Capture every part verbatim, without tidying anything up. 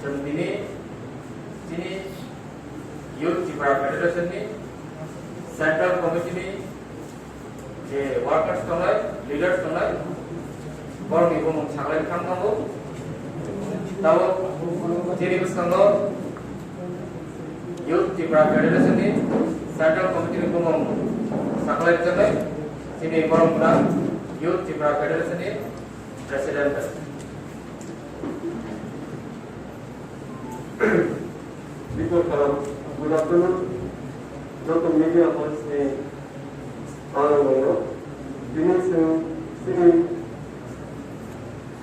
Chwng tini chini Youth Tipra Federation ni Central Committee ni je workers tongnai, leaders tongnai, borokni bumung saklai thang tongo. Tabuk chini bwskango Youth Tipra Federation ni Central Committee ni bumung saklai rwjaknai chini borok gwnang Youth Tipra Federation ni President. Before kalam, good afternoon. Joto media house ni ang nongo. Bini sing sini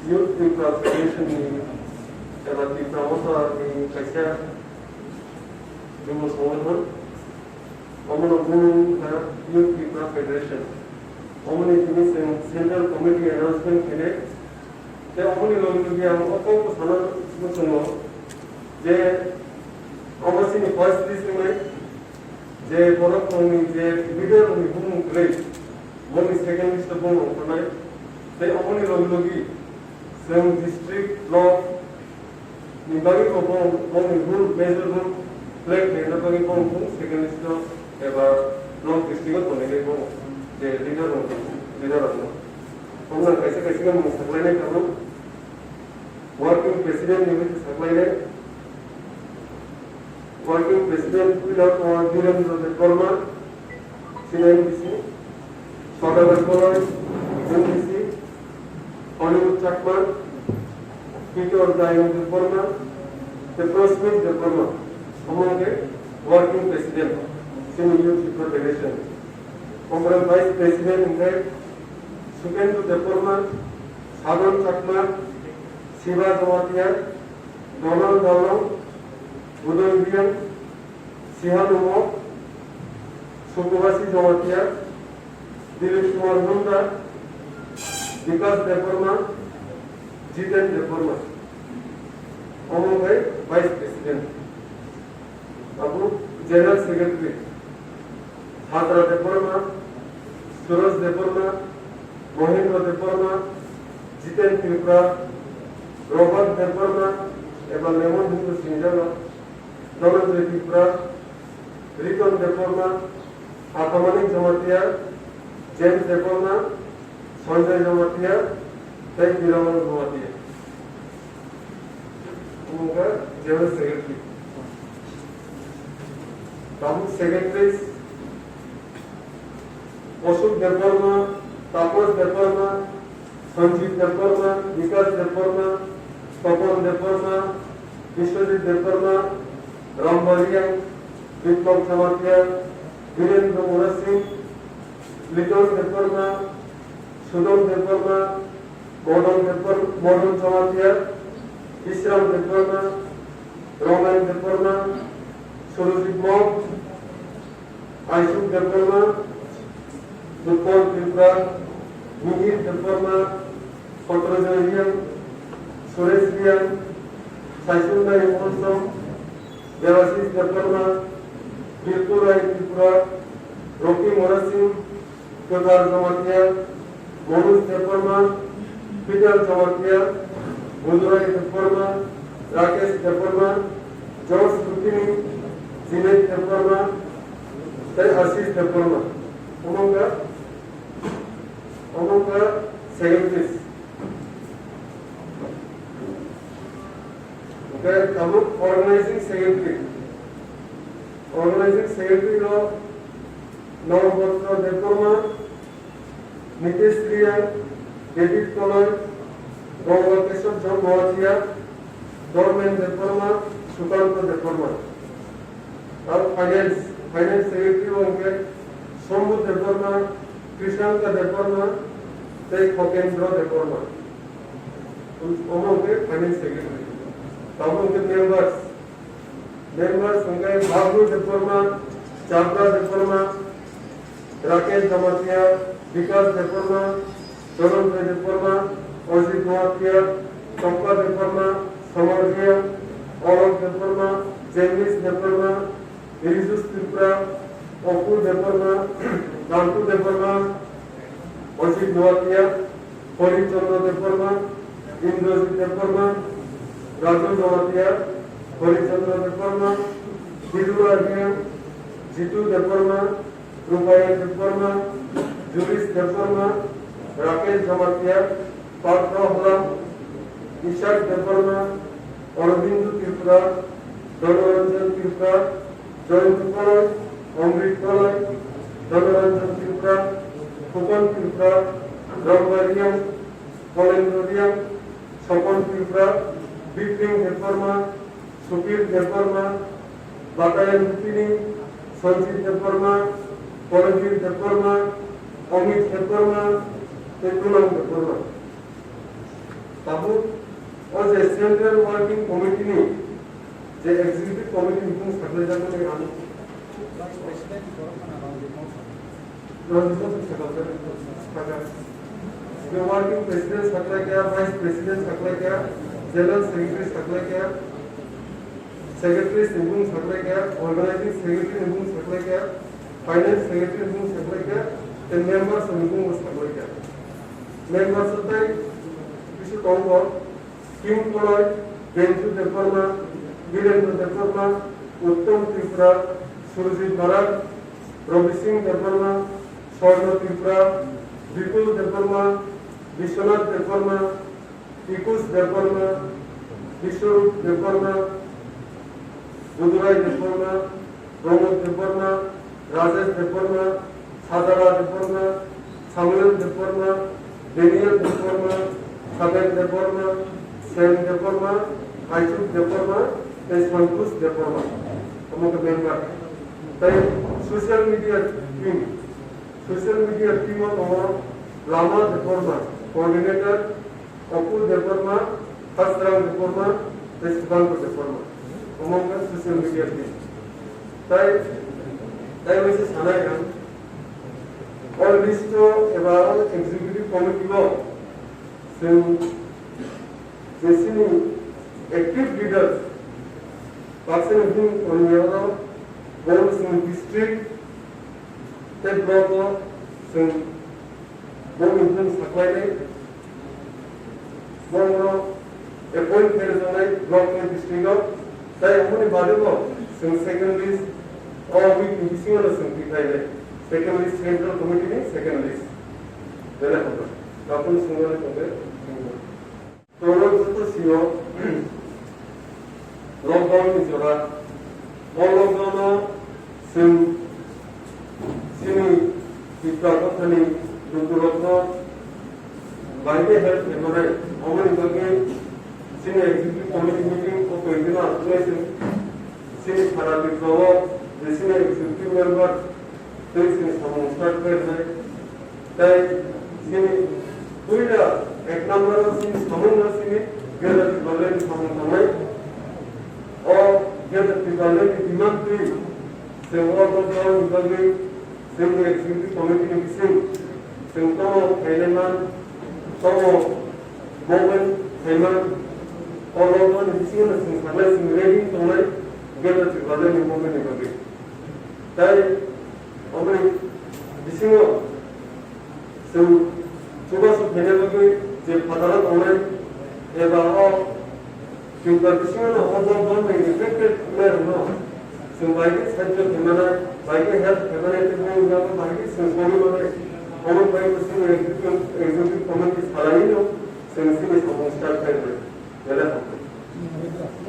Youth Tipra Federation ni eba Tipra Motha ni kaisa Jumbo Songothon. Omono bumung kha Youth Tipra Federation. Omoni tini chwng Central Committee announcement khainai. Tei omoni logi logi ang o kokbo sana muchungo je omo chini first list wngnai je borok rokni je leader rokni bumung kwrwi boni second list o bumung ongkharnai. Tei omoni logi logi chwng district, block, ni bagwi bo bong, bongni role, major role play khlaina bagwi bong bong second list o eba block district o tongnai bong je leader rok, leader rok no. Bong nang kaisa kaisa khe mung saklainai tabuk. Working president ni bai saklainai. Working president puila tongo Birendra Debbarma, C N B C, Sodagar Koloi, M D C, Hollywood Chakma, Peter Dayang Debbarma, tei Prosmit Debbarma, omo hwnkhe working president, chini Youth Federation. Omo vice president hwnkhe Sukendra Debbarma, Sadhan Chakma, Shiva Jamatia, Donald Dalong, Budoi Reang, Sihan Umok, Sukubasi Jamatia, Dilip Kumar Munda, Bikas Debbarma, Jiten Debbarma. Omo khe Vice President. Abo General Secretary, Sadra Debbarma, Suraj Debbarma, Mohindra Debbarma, Jiten Tripura, Robert Debbarma, eba Lemon Hindu Sinjalo, Dhananjay Tripura, Riton Debbarma, Athamanik Jamatia, James Debbarma, Sanjay Jamatia, tei Biramon Jamatia. Omo khe General Secretary. Tabuk Secretaries, Ashok Debbarma, Tapas Debbarma, Sanjit Debbarma, Vikas Debbarma, Tapan Debbarma, Biswajit Debbarma, Rambariang, Biplab Jamatia, Birendra Murasing, Liton Debbarma, Sudom Debbarma, Modon Debbar-, Modon Jamatia, Isram Debbarma, Roman Debbarma, Surojit Mok, Aisuk Debbarma, Utpal Tripura, Mihir Debbarma, Sotrojoy Reang, Suresh Reang, Saisundari Monsom, Debashish Debbarma, Birpur Rai Tripura, Rocky Mora Singh, Kwthar Jamatia, Manoj Debbarma, Peter Jamatia, Budurai Debbarma, Rakesh Debbarma, George Lukini, Jinet Debbarma, tei Ashish Debbarma. Omo wngkha, omo wngkha secretaries. Hwnkhe tabuk organizing secretary. Organizing secretary no Nobapatra Debbarma, Nitesh Reang, David Koloi, Ganga Kesab Jamatia, Dormen Debbarma, Sukanta Debbarma. Aro finance, finance secretary o hwnkhe Sombhu Debbarma, Krishanka Debbarma, tei Khokendra Debbarma. Omo hwnkhe finance secretary. Tabuk hwnkhe members. Members hwnkhe Bhabru Debbarma, Chandra Debbarma, Rakesh Jamatia, Vikas Debbarma, Charan Debbarma, Ajit Noatia, Chokka Debbarma, Samar Reang, Alok Debbarma, Jagdish Debbarma, Rijus Tripura, Apu Debbarma, Nantu Debbarma, Ajit Noatia, Hari Chandra Debbarma, Indrajit Debbarma, Raju Jamatia, Hari Chandra Debbarma, Hirula Reang, Jitu Debbarma, Rupayan Debbarma, Julish Debbarma, Rakesh Jamatia, Patro Halam, Ishak Debbarma, Aurobindo Tripura, Donoranjan Tripura, Joyant Koloi, Amrit Koloi, Donoranjan Tripura, Khukon Tripura, Rongma Reang, Kolendro Reang, Sopon Tripura, Bipin Debbarma, Supir Debbarma, Batayan Rupini, Sanjit Debbarma, Kolonjit Debbarma, Amit Debbarma, tei Kunal Debbarma. Tabuk o je Central Working Committee ni je Executive Committee ni bung saklai jakmani ang Vice President ni borok no ang Ranjit Mosang. Ranjit Mosang sakal kha. Sakal. Working President saklai kha, Vice President saklai kha, General Secretary saklai kha, Secretary ni bung saklai kha, Organizing Secretary ni bung saklai kha, Finance Secretary ni bung saklai kha, tei members ni bung saklai kha. Members tei bisu tongo. Kim Koloi, Benju Debbarma, Birendra Debbarma, Uttam Tripura, Surjit Barak, Rabi Singh Debbarma, Swarna Tripura, Bipul Debbarma, Biswanath Debbarma, Pikush Debbarma, Biswarup Debbarma, Budurai Debbarma, Pramod Debbarma, Rajesh Debbarma, Sajala Debbarma, Samuel Debbarma, Daniel Debbarma, Saben Debbarma, Sen Debbarma, Aichuk Debbarma, tei Santosh Debbarma. Omo khe member. Tei social media team, social media team o tongo Lama Debbarma, coordinator, Opul Debbarma, Hasrang Debbarma, tei Subhankar Debbarma. Omo wngkha social media team. Tai, tai waisa sanai ang. O list o eba o executive committee o chwng je chini active leaders, baksa ni bini tonwi oro Bongosing district tei block o chwng Bo wngkha saklainai, bono appoint khe rwjaknai block ni district o, tai aboni bade bo chwng second list, o week ni bisingo no chwng tikhlainai, second list, central committee ni second list. Belai hambai. Tapuni swngmani tongkhe. Toro joto sio lockdown ni jora. O lockdown o chwng chini Tipra dophani lukurokno bai khe help khe manai. Aboni bagwi chini executive committee meeting o twi dino aswk chwng chini Khara Tipra o je chini executive member tei chini samung start khe rwnai. Tai chini puila ek number o chini samung no chini Greater Tipraland ni samung tongnai. O Greater Tipraland ni demand twi chwng o lockdown ni bagwi chwngni executive committee ni bising chwng tomo khainai man, tomo movement khaiman, o lockdown ni bisingo no chwng saknai chwng ready tongnai Greater Tipraland ni movement ni bagwi. Tai Oboni bisingo chwng chubachu khaina bagwi je phataro tongnai eba o Tripura bisingo no o lockdown bai affected wngnairokno chwng bai khe sahajyo khe manai, bai khe help khe manai, tei bini bagwi bai khe chwng sogwi manai. Omo bai bo chwng executive, executive committee salaino chwng chini samung start khlai rwnai. Belai hambai.